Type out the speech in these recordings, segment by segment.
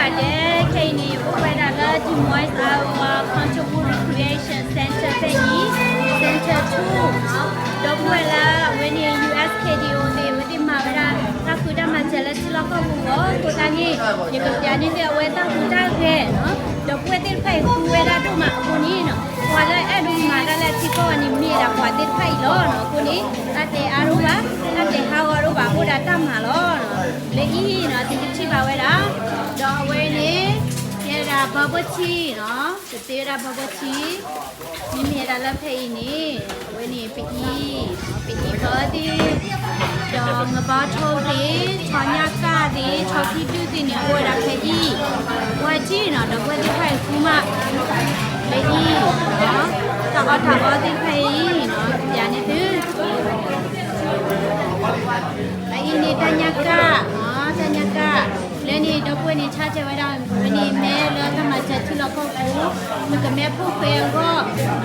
ကဲ ခဲအံၤန့ၣ် အိၣ်ဝဲဒၣ်လၢ Des Moines Iowa Conchwood Recreation Center ဖဲအံၤ Center two နီၤ, ဒီပုၢ်ဝဲၢ်လၢအဝဲန့ၣ် ယူၣ်အဲၣ် ခ့ၣ်ဒံၣ်အိၣ် သ့ၣ် အဝဲသ့ၣ်မၤဝဲဒၣ် တၢ်ဃုတၢ်မၤစၢၤလၢထံလီၢ်ကီၢ်ပူၤအဂီၢ် အဃိသတးန့ၣ် ယကပျးန့ၢ်သုအဝဲတၢ်ဟူးတၢ်ဂဲၤနီၤ, ဒီပုၢ်ဝဲၢ်သ့ၣ်တဖၣ်အံၤဃုဝဲဒၣ်ဒိၣ်မးအဃိန့ၣ်နီၤ, ပှၤလၢအဲၣ်ဒိးမၤတၢ်လၢထံကီၢ်အံၤန့ၣ် မ့ၢ်ဒၣ်ပှၤသ့ၣ်တဖၣ်အံၤလီၤနီၤ, အဃိန့ၣ် တၢ်တဲအါတအိၣ်ဘၣ်, တၢ်တဲဟးဂီၤတအိၣ်ဘၣ်, အိၣ်ဒၣ်တၢ်မၤလီၤနီၤ, လၢအံၤနီၤ သုကထံၣ်ဘၣ်ဝဲဒၣ်, ဒီးအဝဲန့ၣ် ကဲဒၣ် bubble tea နီၤ, ပသ့ဝဲဒၣ် bubble tea မ့မ့ၢ်ဒၣ်လၢဖဲအံၤန့ၣ် အဝဲန့ၣ်ပအံၤ, ပအံၤဖီအီၣ်သ့ၣ်, ဒီး ငဘီထိသ့ၣ်, ဆီညၣ်ကၣ်သ့ၣ်, ဆီခံဒုၣ်သ့ၣ်န့ၣ် အိၣ်ဝဲဒၣ်ဖဲအံၤ, ဝဲထံၣ်နီၤ, ဒီးဝဲသ့ၣ်တဖၣ်အံၤဃုမး, လၢအံၤ, တၢ်အီၣ်တၢ်အီသ့ၣ်တဖၣ်အံၤနီၤ, ယၤန့ၣ်သု အအံၤန့ၣ် တၢ်ညၣ်ကၣ်, တၢ်ညၣ်ကၣ်, လၢန့ၣ် ဒီပုၢ်ဝဲၢ်န့ၣ် ဆါဆၢဝဲဒၣ် ဝဲန့ၣ် မ့ၢ်လၢတၢ်မၤစၢၤထံလီၢ်ကီၢ်ပူၤ, မ့ၢ်ကမဲဖိဃဲအဂီၢ်,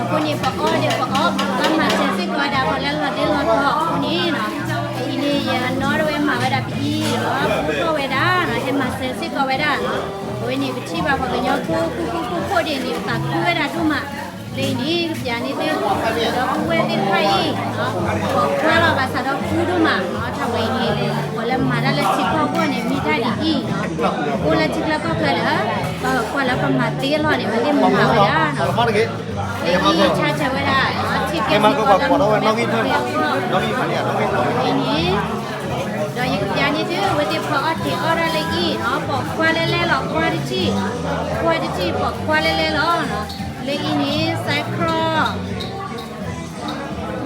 အဃိန့ၣ် ပအီၣ်ဒီးပအီၣ်, ပမၤစၢၤစ့ၢ်ကီးဝဲဒၣ် ပှၤလၢလီၤဒ့လီၤထီအဃိန့ၣ်နီၤ, အအံၤန့ၣ် ယနီၣ်ဒၣ်ဝဲမၤဝဲဒၣ်ပအံၤနီၤ, ပအိၣ်ထီၣ်ဝဲဒၣ်နီၤ, ဟဲမၤစၢၤစ့ၢ်ကီးဝဲဒၣ်နီၤ, အဝဲန့ၣ် ပထံၣ်ဘၣ်ပှၤကညီဖိ ဖိဖိဖိဖိဒ်န့ၣ် ပသးခုဝဲဒၣ်ဒိၣ်မး လၢအံၤန့ၣ် ပျးန့ၢ်သု ဒီပုၢ်ဝဲၢ်သ့ၣ်တဖၣ်အံၤ, ပကွၢ်လီၤဘၣ်စးထီၣ်ဃုဒိၣ်မးနီၤ, ထါဝဲအံၤန့ၣ် ပှၤလၢမၤတၢ်လၢထံကီၢ်အဂီၢ်န့ၣ် မ့ၢ်တၢ်ဒ်အံၤနီၤ, အိၣ်လၢထံချၢကီၢ်ချၢဒီး ပကွၢ်လၢပမၤသ့အလီၢ်န့ၣ် ပသ့ၣ်မၤဝဲဒၣ်နီၤ, လၢအံၤဆါဆၢဝဲဒၣ် ထံကီၢ် အံၤန့ၣ် ဒီးယကပျးန့ၢ်သု အဝဲသ့ၣ်ဖီအီၣ်တ့ၤအီၣ်ဒၣ်လၢအံၤနီၤ, ပိာ်ခွါလဲလဲလီၤ, ကွၢ်တထံၣ်, ကွၢ်တထံၣ် ပိာ်ခွါလဲလဲလီၤနီၤ, လၢအံၤန့ၣ် စဲးခရီး,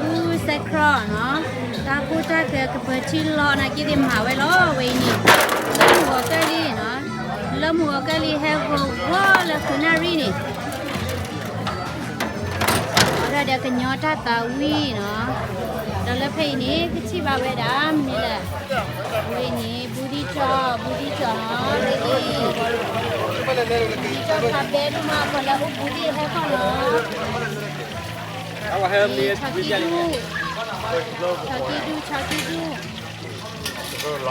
အူ စဲးခရီးနီၤ, တၢ်ကိၢ်တၢ်ဂီၤကပၢၤထံလီၤနာ်က့သ့ၣ်မၤဝဲလီၤ, အဝဲအံၤန့ၣ် လၢမုၢ်ဂီၤကၢၢ်လံနီၤ, လၢမုၢ်ဂီၤကၢၢ်လံ ဟဲဂီၤဂီၤလၢဃုနၣ်ရံၣ်န့ၣ် အီၣ်ဒၣ်ဒီးကညီတၢ်သးဝံၣ်နီၤ, ဒီးလၢဖဲအံၤန့ၣ် ကထံၣ်ဘၣ်ဝဲဒၣ် မနုၤလဲၣ်, ဝဲအံၤန့ၣ် ဘူးဒံကၠီ, ဘူးဒံကၠီနီၤ, လၢအံၤ ဘူးဒံကၠီဖးဘဲဒိၣ်မး ပှၤလၢအိၣ်ဘူးသ့ၣ်ဟဲခီနီၤ, ဆီကံဒူၣ်, ဆီကံဒူၣ်, ဆီကံဒူၣ် လၢအံၤ သုထံၣ်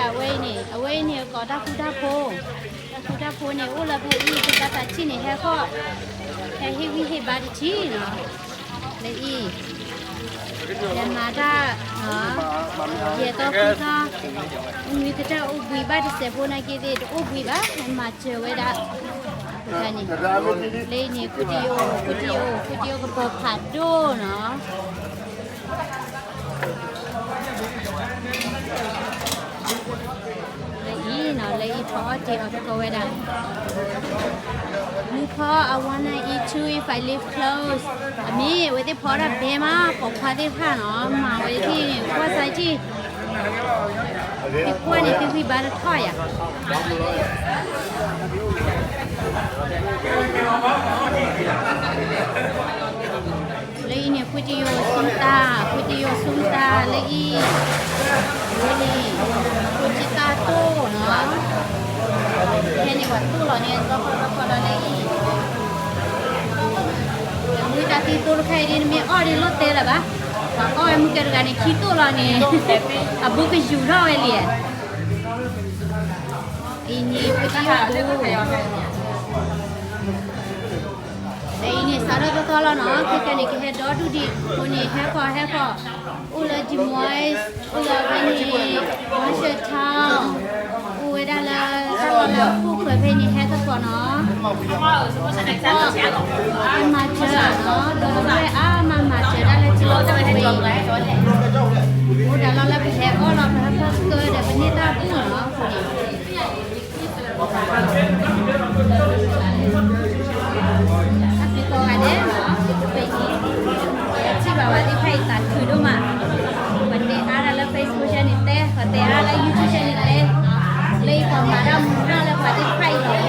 ဧါ အဝဲအံၤန့ၣ် အဝဲအံၤန့ၣ် အကိးတၢ်ဃူတၢ်ဖိး, တၢ်ဃူတၢ်ဖိးန့ၣ် အိၣ်လၢဖဲအံၤ သုတၢ်သးထံၣ်န့ၣ် ဟဲဃီ, ဟဲဟ့ၣ်ဂံၢ်ဟ့ၣ်ဘါတထံၣ်နီၤ, လၢအံၤ လဲၤမၤတၢ်, ယဲၢ်သီဃုသီ, မုၢ်တတၢၢ်အိၣ်ဘှံးဘၣ်တစဲးဖိနာ်က့သ့ၣ် တအိၣ်ဘှံးဘၣ် ဟဲမၤစၢၤဝဲဒၣ်, န့ၣ်, လၢအံၤန့ၣ် ဖူတယိ, ဖူတယိ, ဖူတယိကပၢၤဖးဒိၣ်နီၤ လၢအံၤနီၤ, လၢအံၤဖီအီၣ်တ့ၤအီၣ်သကိးဝဲဒၣ်, မုၢ်ဖီ I wanna eat too if I live close, အမ့ၢ် အဝဲသ့ၣ်ဖီအီၣ်တၢ်ဘဲမး ပိာ်ခွါသ့ၣ်တဖၣ်နီၤ, မၤဝဲတထံၣ်န့ၣ် ကွၢ်စၢ်ထံၣ်, သုကွၢ်န့ၣ် သုဂံၢ်ဘါတထီၣ်ယၤ လၢအံၤန့ၣ် ဖူတယိၤဆူတၢ်, ဖူတယိၤဆူတၢ်လၢအံၤ, ဝဲန့ၣ် ဖူတၢ်တိၢ်နီၤ, ဖဲန့ၣ်ပှၤတိၢ်လီၤန့ၣ် သီခီသီခီလီၤလၢအံၤ, မ့ၢ်တၢ်သံသိတခါအံၤဒ် နမ့ၢ်အီၣ်ဒ်လိၣ်တဲလၢၤဘၣ်, ပှၤအီၣ်ဝဲမုၢ်ကဲတဂၤန့ၣ် ခံတိၢ်လီၤန့ၣ်, အဘူးကယူၤထီၣ်ဝဲလံ, အံၤန့ၣ် ဖူတယိၤပူၤ လၢအံၤန့ၣ် စးထီၣ်သီသီလီၤနီၤ, ခဲကနံၣ်န့ၣ် ကဟဲဒီဒူၣ်ဒံးအဃိန့ၣ် ဟဲဃီၤ ဟဲဃီၤ, အိၣ်လၢ Des Moines, အိၣ်လၢဝဲန့ၣ် Marshalltown, အိၣ်ဝဲဒၣ်လၢ တၢ်လီၢ်လၢအခိၣ်ဃၢၤဖဲန့ၣ် ဟဲသကိးနီၤ, ဟဲမၤစၢၤနီၤ, ဒီပုၢ်ဝဲၢ်အါမးမၤစၢၤဒၣ်လၢထံလီၢ်ကီၢ်ပူၤအံၤ, အိၣ်ဒၣ်လီၤလၢပဟဲအီၣ်လီၤ ပဟဲဖီၣ်ကၢဒီးပန့ၢ်တၢ်ဘူၣ်နီၤ, အဃိန့ၣ် တၢ်ဘျုးကိးဂၤဒဲးနီၤ, ပအံၤ ထံၣ်ဘၣ်ဝဲသ့ၣ်တဖၣ်အံၤသးခုဒိၣ်မး, ပှၤတဲအါတၢ်လၢ Facebook ဆဲန့ၣ်တဲ, ပှၤတဲအါလၢ YouTube ဆဲန့ၣ်တဲ, လၢယကမၤတၢ်မူထီၣ်လၢပှၤသ့ၣ်တဖၣ်အံၤလီၤ.